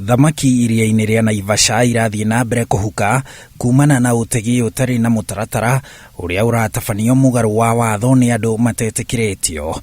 Thamaki iria-inĩ rĩa Naivasha irathiĩ na mbere kũhuka kumana na ũtegi ũtarĩ na mũtaratara ũrĩa ũratabanio mũgarũ wa watho nĩ andũ matetĩkĩrĩtio.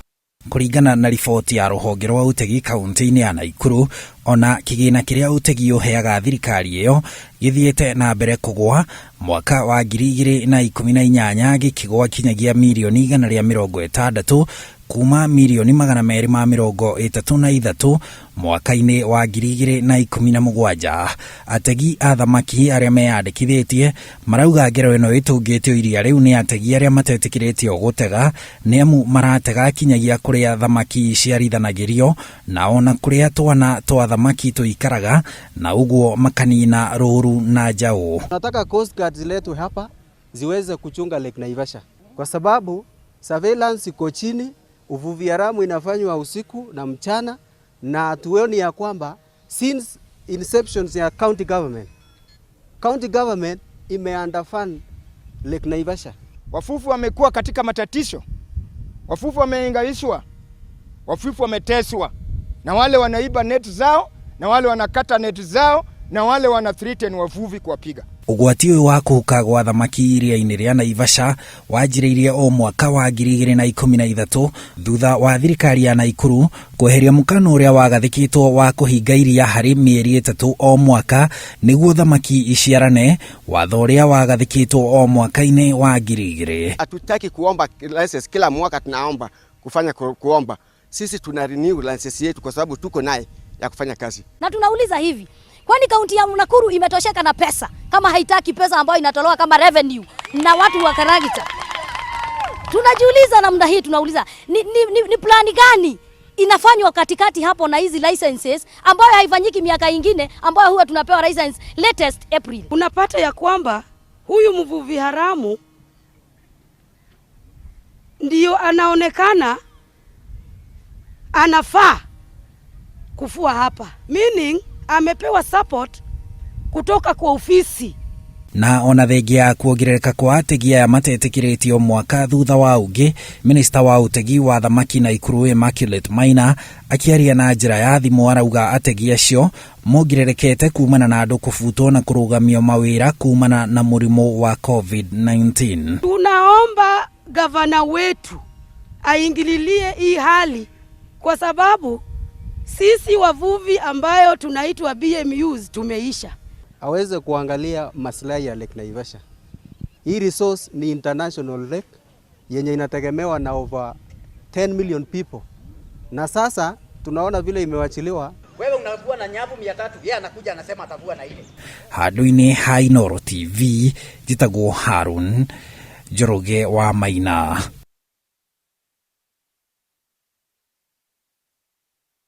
Kũringana na riboti ya rũhonge rwa ũtegi kaunti-inĩ ya Naikuru, ona kĩgĩna kĩrĩa ũtegi ũheaga thirikari ĩyo gĩthiĩte na mbere kũgwa, mwaka wa 2018 gĩkĩgwa kinyagia mirioni 160 kuma mirioni 233 mwaka-inĩ wa 2017. Ategi a thamaki arĩa meyandĩkithĩtie marauga ngero ĩno ĩtũngĩtio iria rĩu nĩ ategi arĩa matetĩkĩrĩtio gũtega nĩ amu maratega kinyagia kũrĩa thamaki iciarithanagĩrio na ona kũrĩa twana twa thamaki tũikaraga na ũguo makanina rũru na njaũ. Nataka Coast Guard ziletwe hapa ziweze kuchunga Lake Naivasha kwa sababu surveillance iko chini, uvuvi haramu inafanywa usiku na mchana, na hatuoni ya kwamba since inception ya county government, county government ime underfund Lake Naivasha. Wavuvi wamekuwa katika matatizo, wavuvi wamehangaishwa, wavuvi wameteswa na wale wanaiba net zao na wale wanakata net zao na wale wana threaten wavuvi kuwapiga. Ũgwati ũyũ wa kũhuka gwa thamaki iria-inĩ rĩa Naivasha wanjĩrĩirie o mwaka wa 2013 thutha wa thirikari ya Naikuru kweheria mũkana ũrĩa wagathĩkĩtwo wa kũhinga iria harĩ mĩeri 3 o mwaka nĩguo thamaki iciarane, watho ũrĩa wagathĩkĩtwo o mwaka-inĩ wa 2000. Hatutaki kuomba license kila mwaka, tunaomba kufanya kuomba. Sisi tuna renew license yetu kwa sababu tuko naye ya kufanya kazi. Na tunauliza hivi, kwani kaunti ya Nakuru imetosheka na pesa kama haitaki pesa ambayo inatolewa kama revenue na watu wa Karagita? Tunajiuliza namna hii, tunauliza ni plani gani inafanywa katikati hapo na hizi licenses ambayo haifanyiki miaka ingine ambayo huwa tunapewa license latest April. Unapata ya kwamba huyu mvuvi haramu ndio anaonekana anafaa kufua hapa, meaning amepewa support kutoka kwa ofisi. Na ona thengia ya kuongerereka kwa ategi aya matetĩkĩrĩtio mwaka thutha wa ũngĩ, minista wa ũtegi wa thamaki Naikuru Immaculate Maina akĩaria na njĩra ya thimũ arauga ategi acio mongererekete kumana na andũ kũbutwo na kũrũgamio mawĩra kumana na mũrimũ wa COVID-19. Tunaomba gavana wetu aingililie hii hali kwa sababu sisi wavuvi ambayo tunaitwa BMUs tumeisha. Aweze kuangalia maslahi ya Lake Naivasha. Hii resource ni international lake yenye inategemewa na over 10 million people. Na sasa tunaona vile imewachiliwa. Wewe unavua na nyavu 300, yeye anakuja anasema atavua na ile. Handũ-inĩ ha Inooro TV, njĩtagwo Harun Njoroge wa Maina.